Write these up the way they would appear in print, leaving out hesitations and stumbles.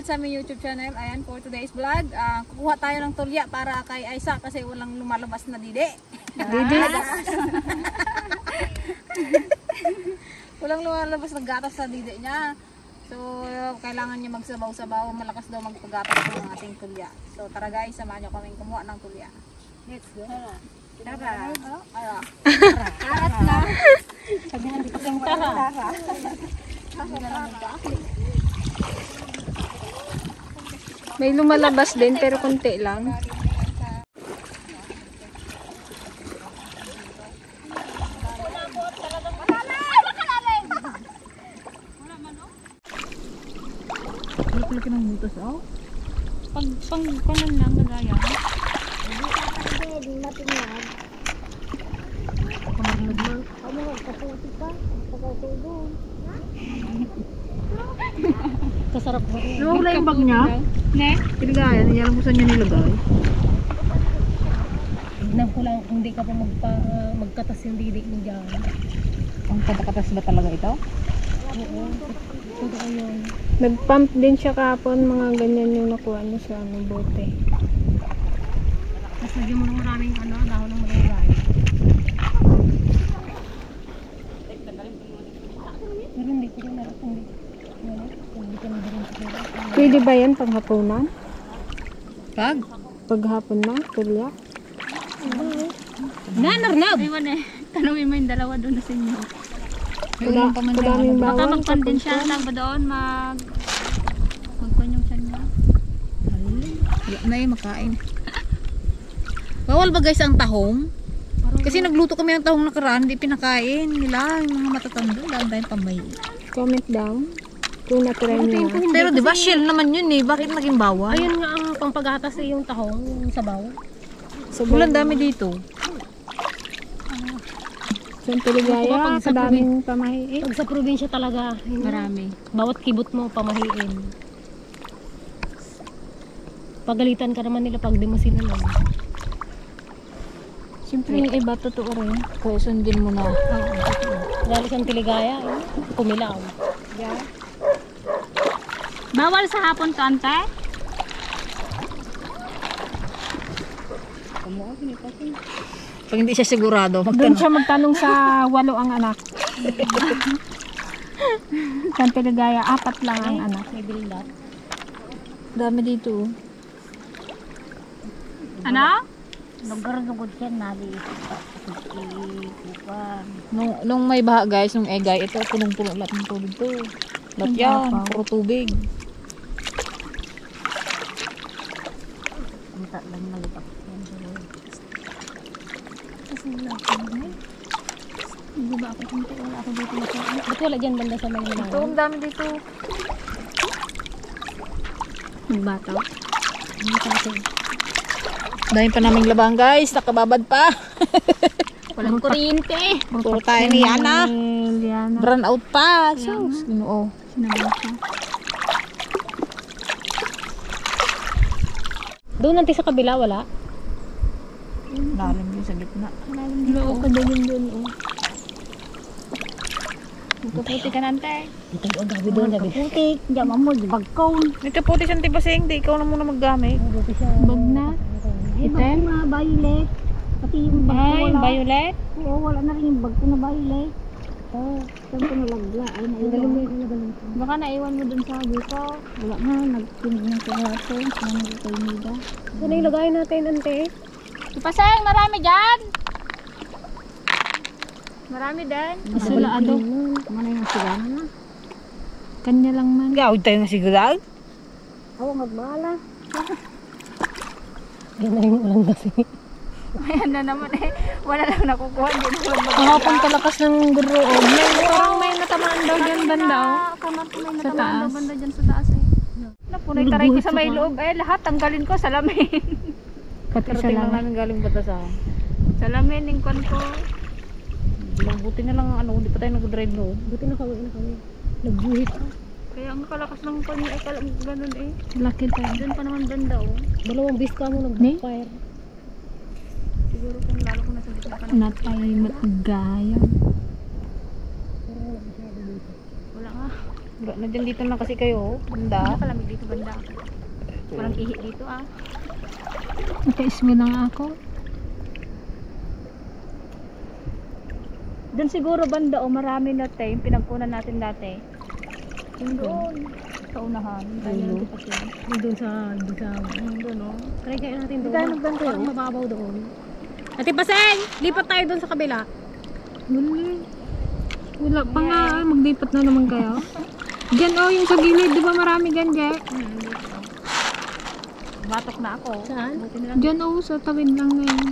ulit sa aming YouTube channel. Ayan, for today's vlog, kukuha tayo ng tulya para kay Aisa kasi walang lumalabas na dide. Didi. Walang lumalabas na gatas sa dide niya. So, kailangan niya magsabaw-sabaw. Malakas daw magpagatas ng ating tulya. So, tara guys, samahan niyo kaming kumuha ng tulya. Let's go. Tara. Karat na. Sabihan dito kang tara. May lumalabas din pero konti lang. Laki ng butas, oh. Pag kanan lang nagaya. Hindi matingnan. Kamarunod mo. Ano magkaputi ka? Pagkatulong. Kasarap mo. Nawala yung bag niya? Ne? Pinagaya, niya lang kung saan niya nilagay. Tignan ko lang kung di ka pa magkatas yung didik mo dyan. Ang katakatas ba talaga ito? Oo. Totoo yun. Nag-pump din siya kapon, mga ganyan yung nakuha niya sa bote. Tapos lagyan mo ng maraming dahon ng malagay. Pero hindi ko rin narap kung hindi ka rin siguro. Pwede ba yan panghapunan? Pag? Paghapon na, tulya? Nanarnab! Iwan eh. Tanungin mo yung dalawa doon na sa inyo. Kadaming Baka bawang. magpandin siya lang ba doon magpanyong siya niya. Wala na yung makain. Bawal ba guys ang tahong? Kasi nagluto kami ng tahong nakaraan, hindi pinakain nila yung mga matatanda. Dahil tayong pamay. Comment down kung natry niyo. Pero di ba shell naman yun eh, bakit naging bawal? Ayun nga ang pampagatas eh, yung tahong, yung sabaw. Walang dami dito. Sa Tuligaya, kadaming pamahiin. Pag sa probinsya talaga, Marami. bawat kibot mo pamahiin. Pagalitan ka naman nila pag di mo sila lang. Siyempre yung iba, totoo rin. Kaya sundin mo na. Lalo sa Tiligaya, kumilaw. Bawal sa hapon to, ante? Pag hindi siya sigurado, Doon siya magtanong sa 8 ang anak. Sa Tuligaya, 4 lang ang anak. May build-up. dami dito. Ano? Nagkarugod siya nali. Nung may baha guys, nung egay, ito punong-puno lahat ng tubig to. Lahat yan, puro tubig. Ang lang nalipak. Hindi ba ako kunti? Wala ako dito na siya. Ba't wala dyan banda sa may Ito, ang dami dito. Nagbataw. Dami pa naming labang guys, nakababad pa. Walang kuryente. Puro tayo ni Yana. Liana. Run out pa. So, ginoo. Doon nanti sa kabila, wala? Lalim yun sa gitna. Oo, kadaming doon. Magkaputi ka nante. Ito ang gabi doon. Putik. Diyan mo, bagkaw. Nagkaputi siyang tibasing, di ikaw na muna maggamit. Bag na. Item? Mga violet. Pati yung bag ko Ay, wala. violet. Oo, wala na rin yung bag ko na violet. Saan ko nalagla? Ay, naiwan. Baka naiwan mo dun sa dito. Wala nga, nagkinig ng karato. Nanag kay Nida. Ano yung lagay natin, ante? Ipasayang marami dyan. Marami din. Isulado. Mana yung sigana na? Kanya lang man. Gawid tayo nga sigurado. Ako magmala. Yan na yung ulan kasi. Ayan na naman eh. Wala lang nakukuha. Hindi naman Kahapon kalakas ng guroon. Parang may natamaan daw dyan banda. May Sa taas. banda dyan sa taas eh. Napunay taray ko sa may loob. Eh, lahat tanggalin ko. Salamin. Pati sa Karating lang lang. namin galing batasan. Salamin, yung kwan ko. Buti na lang ano, hindi pa tayo nag-drive no. Buti na kami. Nagbuhit ka. Kaya ang kalakas ng kanya ay ganun eh. Laki tayo. Doon pa naman banda oh. Dalawang bis ka mo nag-backfire. Siguro kung lalo ko nasa gitna pa na. Natay matgaya. Wala nga. Wala na dyan, dito na kasi kayo. Banda. Nakalamig dito banda. Walang ihi dito ah. Itais mo lang ako. Doon siguro banda o marami na tayo. Yung pinagkunan natin dati. Yung doon. Sa unahan. Doon Doon sa doon o. try kaya natin Hindi doon. tayo nagganto Parang yun. mababaw doon. Ate Paseng, lipat tayo doon sa kabila. Wala pa nga. Maglipat na naman kayo. Diyan yung sa gilid. Di ba marami dyan, Je? Batok na ako. Saan? Buti na lang. Diyan sa tawid lang ngayon.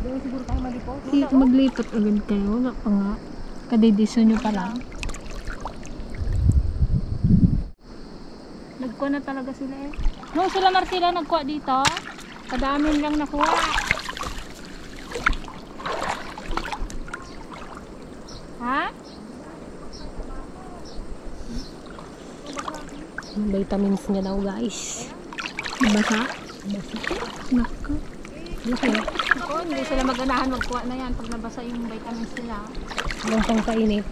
Doon siguro tayo malipot. Maglipat agad kayo. Wala pa nga. Kadidiso nyo pa lang. Nagkuha na talaga sila eh. Nung sila Marcela nagkuha dito, kadamin lang nakuha. Ha? Yung vitamins niya daw guys. Basa? Naka. Ako, hindi sila mag-anahan magkuha na yan pag nabasa yung vitamins nila. Yung pangkainit.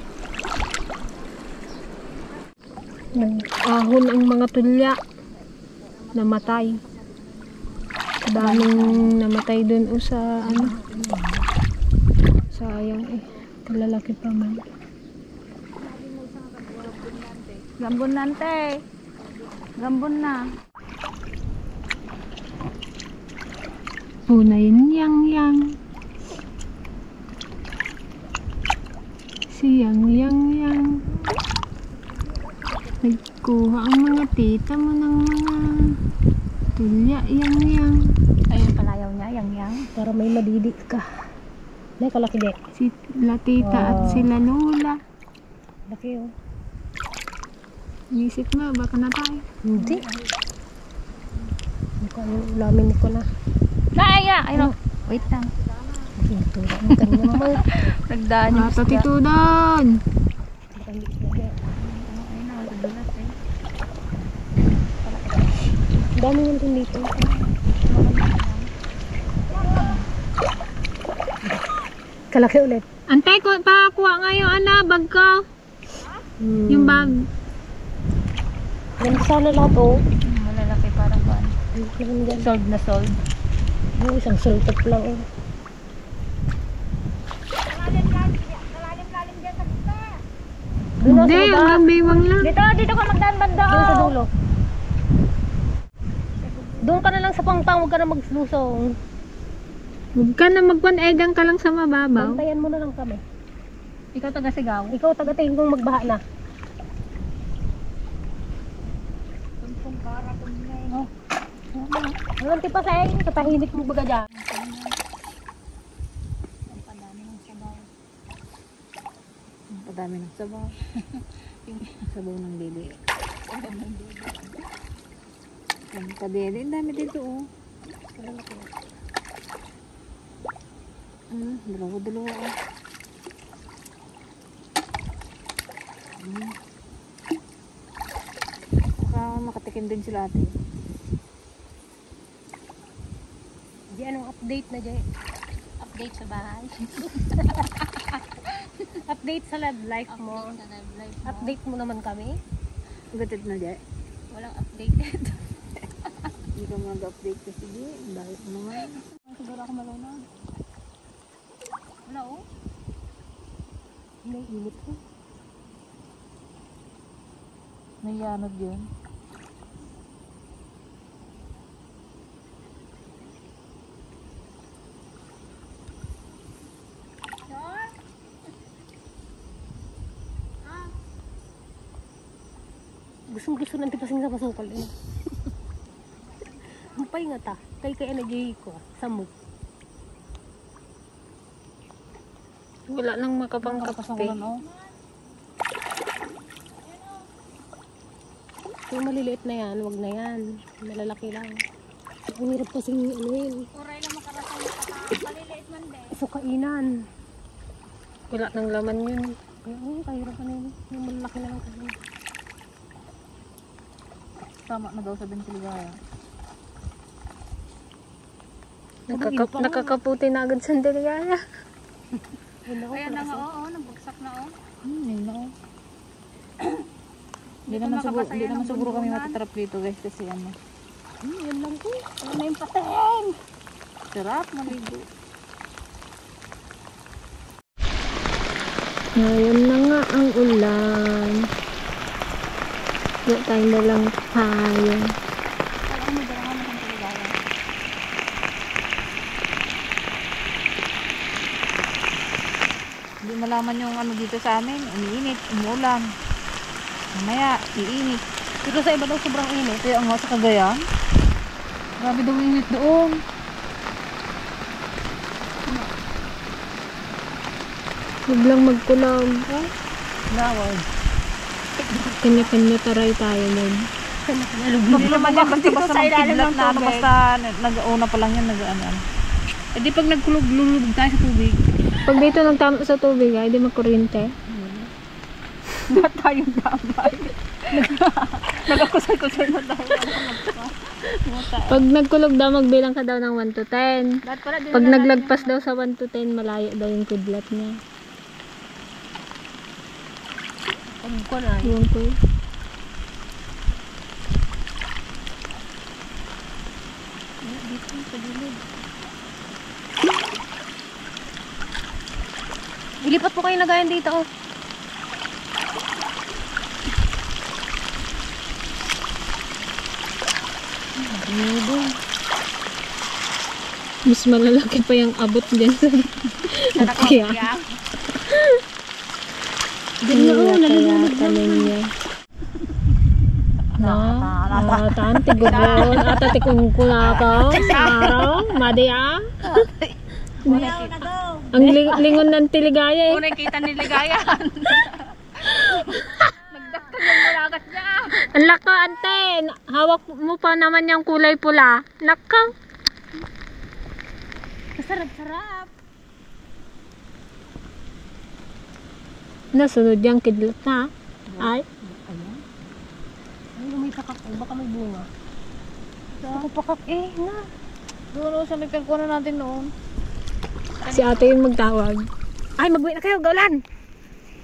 Ahon ang mga tulya. Namatay. Daming namatay dun sa ano. Sayang eh. Kalalaki pa man. Gambon na ante. Gambon na. Punayin yang. Siyang yang. Nagkuha ang mga tita mo ng mga tulya yang. Ayun palayaw niya, yang. Para may madidi ka. Nay, kalaki de. Sila tita at sila lola. Laki oh. Isip mo, baka na tayo. Hindi. Mukha yung ulamin ko na. Naya! Ayun. Wait lang. Ito. Ang kanya naman. Nagdaan yung Bata titudan. Dami naman din dito. Kalaki ulit. Antay ko, pakuha nga yung bag ko. Yung bag. Ganda sana lahat oh. Malalaki parang kuan. Sold na sold. Oh, isang sultop lang oh. Hindi, ang biwang lang. Dito ka magdaan banda. Doon sa dulo. Doon ka na lang sa pangpang, huwag ka na maglusong. Huwag ka na magpan-egang ka lang sa mababaw. Bantayan mo na lang kami. Ikaw taga Sigaw. Ikaw taga-tingin kung magbaha na. Ano tipa sa katahimik mo baga dyan. Padami ng sabaw. Sabaw ng dili. Ang kadili. Ang dami dito oh. Dalawa oh. Baka makatikim din sila ate. Di anong update na dyan? Update sa bahay. Update sa love life mo. Update sa live life mo. Update mo naman kami. Gatid na dyan. Walang updated. Hindi ka mag-update kasi di. Ang bakit naman. Siguro ako maluna. Wala oh. May init ko. Nayanod yun. Gustong-gusto ng tipasing sa pasukal. Humpay nga ta. Kay energy ko. Samot. Wala nang makapangkape. Yung maliliit na yan, wag na yan. Malalaki lang. Ang hirap kasing ano yun. Uray lang makarasang maliliit man din. Sukainan. Wala nang laman yun. Kaya kahirap ano yun. Yung malalaki na lang kasi. Tama na daw sa Bentiligaya. Nakakaputi na agad sa Deligaya. Ayan na nga, oo, nagbagsak na, oh. Yun na, oh. Hindi pa naman makapasaya ng siguro kami bundunan. matatrap dito guys kasi ano. Yan lang po. Ano na yung paten? Sarap maligo. Ngayon na nga ang ulan. Wala tayong dalang tayo. Alam mo, dala nga ng Ligaya. Hindi malaman yung ano dito sa amin. Umiinit, umuulan. Mamaya, iinit. Pero sa iba daw sobrang init. Kaya nga sa Cagayan. Grabe daw init doon. Biglang magkulang. Lawag. Kanya-kanya taray tayo nun. Hindi naman yan basta magkidlat na ano. Basta nag-una pa lang yan. Nag-ano. Eh di pag nagkulog-lulubog tayo sa tubig. Pag dito nagtama sa tubig ay di magkuryente. Na tayong damay. Nagakusay-kusay na tayo. Pag nagkulog daw, magbilang ka daw ng 1 to 10. Dapat pala, Pag naglagpas daw sa 1 to 10, malayo daw yung kidlat niya. Pag ko na, Iwan ko. Ilipat po kayo na gayan dito, oh. Mas malalaki pa yung abot dyan sa kaya. Ganyan, nalulunod naman niya. Atan, tiguron. Ata tikong kulakaw. Araw, madya. Ang lingon ng tiligaya eh. unang kita ni Ligaya. Nagdaktal yung malakas niya. Ang laka, ante. Hawak mo pa naman yung kulay pula. Naka. Sarap-sarap. Nasunod yung kidlat na. Ay. Ay, may pakak. Baka may bunga. Ako pakak eh. Na. Doon sa may pagkunan natin noon. Si ate yung magtawag. Ay, mag-uwi na kayo. Gaulan.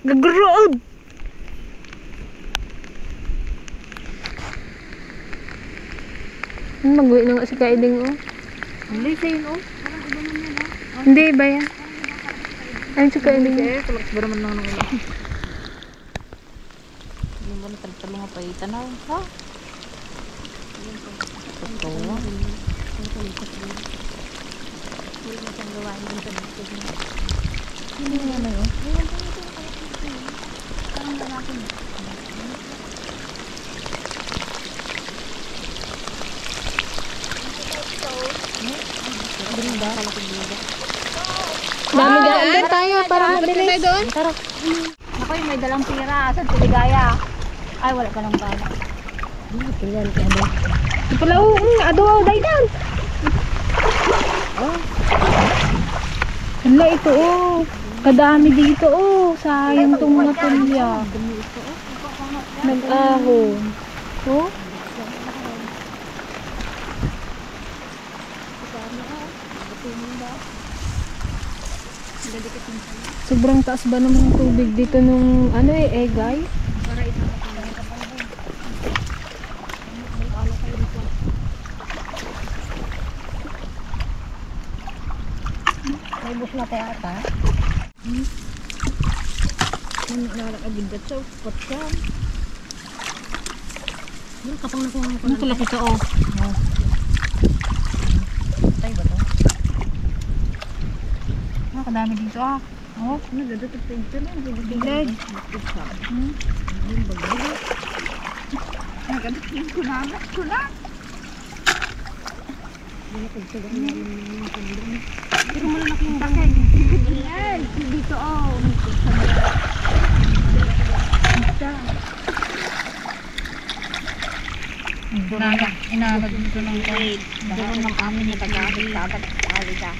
Gagruod. Mag-uwi na nga si Kaiding, oh. Hindi sa'yo no? Hindi ba yan? Ayun si Kaiding. Eh, kalakas ba naman lang ng ulan? Hindi mo na talong nga pa itanaw. Ha? Totoo. Hindi naman yun. Dami daan tayo para mabilis. Tara. Ako yung may dalang pira sa Ligaya. Ay, wala pa lang bala. Tingnan kaya ba? Ito pala, ado, daydan. Hala, ito, oh. Kadami dito, oh. Sayang itong mga tulya. Nag-ahon. Oh. Sobrang taas ba naman ng tubig dito nung ano eh, egay? May bus na tayo ata. Nakakabindat sa upat ka. Kapang nakuha ko Ano kalaki ka oh? Tayo ba to? Nakadami dito ah. Oh, ano dadutog sa ito na. Biglag. Nagadating ko na. Ko na. Pero malalaki yung bangay. Ay, dito oh. Inagad dito ng wait. Doon ng amin na taga-ahit. Tagat-ahit ka.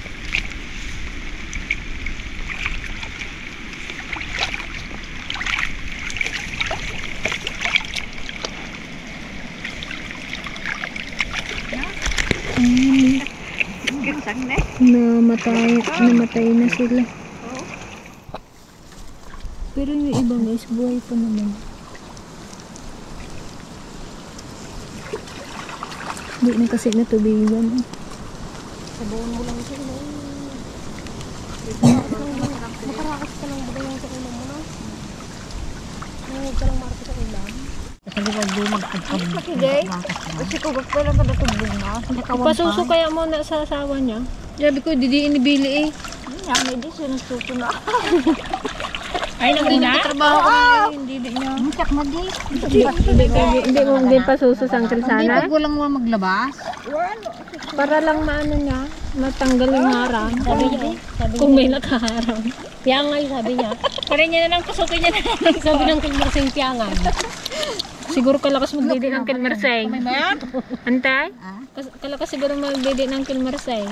Namatay na sila. Pero yung iba guys, buhay pa naman. Hindi na kasi natubigan. Sabawan mo lang siya. Makarakas ka lang ba yung sa ulam mo na? Nangod ka lang marami sa ulam. Kasi wag di magpagkabog. Makigay? Kasi kung bakit lang ka natubog na. Ipasuso kaya mo na sa asawa niya? Sabi ko, didiin ni Billy eh. Yan, may di sinususo na. Ay, nagtatrabaho ko na hindi niya. Musak na di. Hindi mo din pasuso sang sana? Hindi lang mo maglabas. Para lang maano niya, matanggal yung harang. Sabi niya, Kung may nakaharang. piyangay sabi niya. Kaya niya na lang, pasukin niya na lang. Sabi ng kilmarsing piyangay. Siguro kalakas magdidi ng kilmarsay. May mayan? Antay? Kalakas siguro magdidi ng kilmarsay.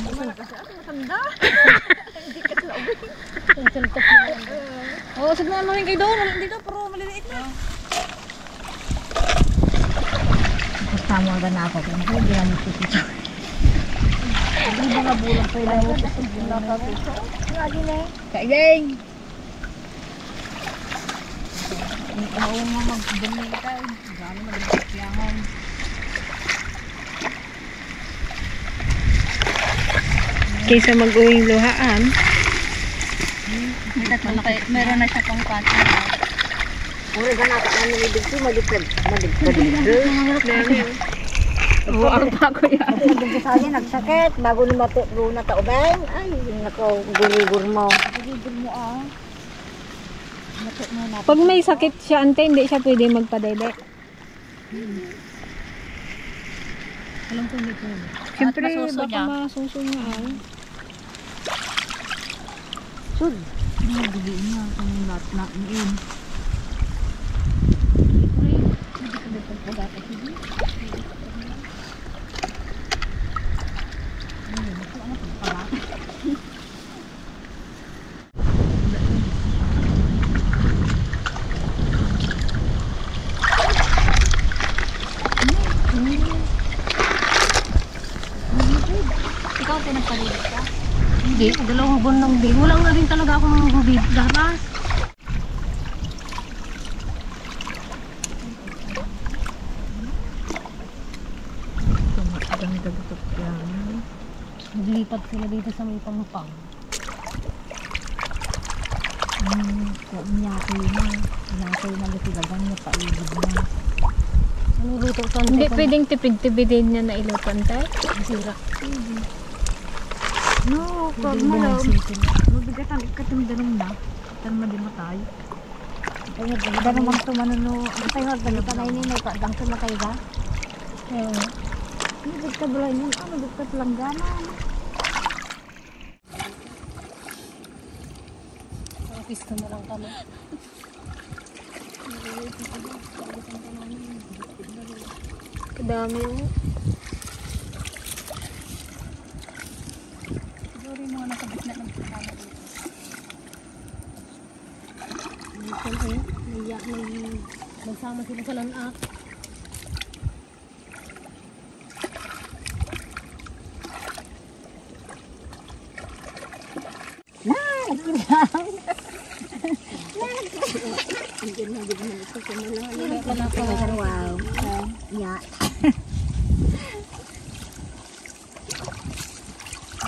Oo, sagnan mo rin kayo doon. Dito, pero maliliit na. Kasama ka na ako. Hindi na mo sisito. Hindi ba nga bulang pa ilang mo sisito? Kaigay. Oo nga mag-bumili ka. Gano'n mag-piyangan. Kaysa mag-uwing luhaan. Meron na siya pang panty. Puro ka na ka namin ibig ko, maligpad. Oo, ang tako yan. Sabi sa akin, nagsakit. Bago na maturo na taubeng. Ay, nako, gugugur mo. Gugugur mo ah. Pag may sakit siya, ante, hindi siya pwede magpadede. Alam ko hindi ko. Siyempre, masuso baka niya. masuso niya ay. Sud. Nagiging na kung lahat na niin. Ikaw, pinagpalilit ka? Hindi, dalawang buwan lang din. Walang na rin talaga ako mga gubid. Daras. Naglipat sila dito sa may pangpang. Nyaki na. Nyaki na litigagan niya paigid na. Ano luto ka? Hindi pwedeng tipid-tipidin niya na ilutan tayo. Masira. No, pag malaw. Mabigatan ikatimdanom na. Tan madimatay. Ay nagdala naman tumanuno. Ang tayo nagdala na ini may kadang sumakay ka. Oo. Hindi ka bulay nun. Ano dito langganan. Pisto mo lang kami. Kadami mo. Siguro yung mga nakabit na ng kasama dito. Nagsama sila sa lanak. Wow. Ya.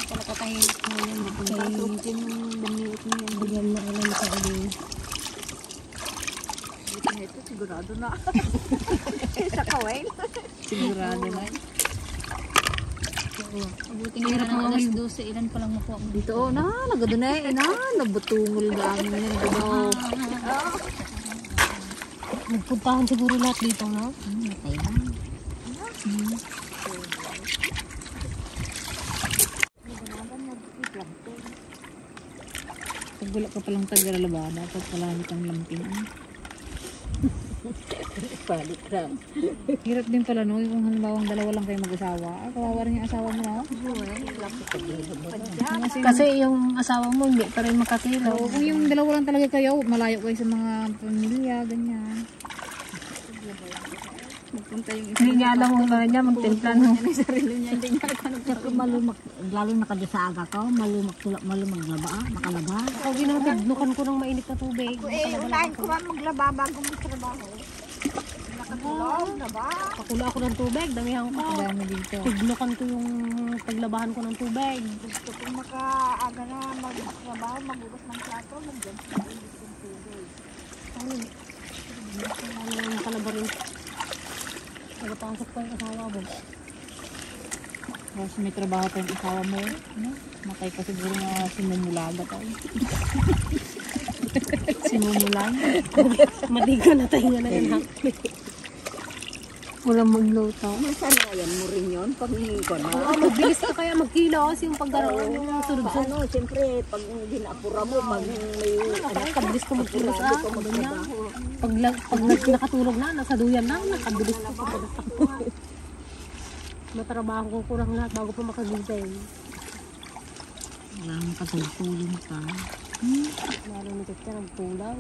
Kalau katanya ngayon mapunta. Mungkin demiut ni yang bigyan na ulang sa uli. Ito sigurado na. Sa kaway. Sigurado na. Mabuti nga na alas 12, ilan pa lang makuha mo dito. Dito na, nagadunay na, nabutungol gamin yan daw. Nagpuntahan siguro lahat dito, no? Matay na. Pag wala ka palang taga-labada, pag palagi kang lampinan. Balik lang. Hirap din pala no, kung halimbawa dalawa lang kayo mag-asawa. Kawawa rin yung asawa mo no? Kasi yung asawa mo hindi pa rin makatira. So, kung yung dalawa lang talaga kayo, malayo kayo sa mga pamilya, ganyan. Magpunta yung Hindi niya alam kung gano'n niya magtimpla ng yung sarili niya. Hindi niya alam. Siyempre malumak, lalo na kadya sa aga ko, malumak laba, makalaba. Ako ginagabnukan ko ng mainit na tubig. Unahin ko ba maglaba bago magtrabaho? Nakatulog na ba? Pakula ako ng tubig, damihan ko. Dami dito. Tugnukan ko yung paglabahan ko ng tubig. Gusto ko makaaga na magtrabaho, magugas ng plato, magdyan sa init yung tubig. Ano yung kalaba rin? Nagapasok pa yung asawa mo. Tapos may trabaho pa yung asawa mo. Ano? Matay ka siguro na sinumulaga tayo. Sinumulang? Madiga na tayo nga na yan. Walang magluto. Sanayan mo rin yun pag ko na. Oo, magbilis ka kaya magkilos yung pagkaroon yung sunod-sunod. Ano, siyempre, pag ginapura mo, may Nakabilis ko magkilos sabi niya. Pag nakatulog na, nasa duyan na, nakabilis ko pagkatakbo. Matrabaho ko kurang lahat bago pa makagising. wala nang katulong pa. Lalo ni Tita, nagtulaw.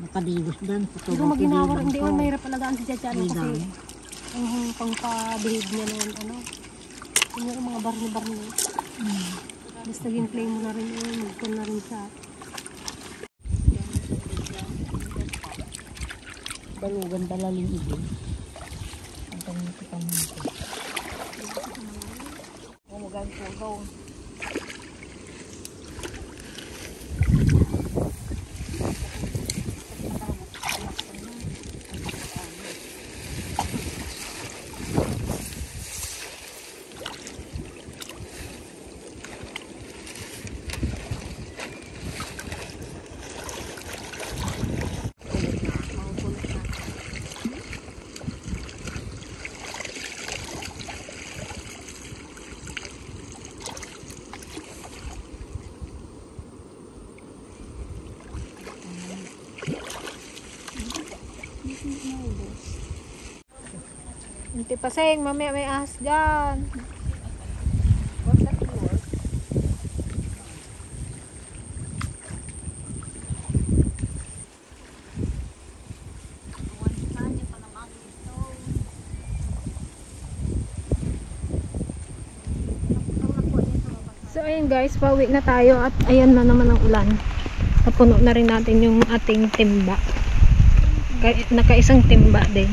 Nakadigos doon. Pero maginawa rin, hindi man mahirap alagaan si Chacha kasi Hindi. ang pangpa-behave niya na yun, ano. Yun yung mga barni-barni. Basta gameplay mo na rin yun, magkon na rin siya. Dalugan dalaling ibo. Ang pangitipan mo. Umugan po. Hindi paseng, mamaya may ahas dyan. So ayun guys, pauwi na tayo at ayan na naman ang ulan. Napuno na rin natin yung ating timba. Nakaisang timba din.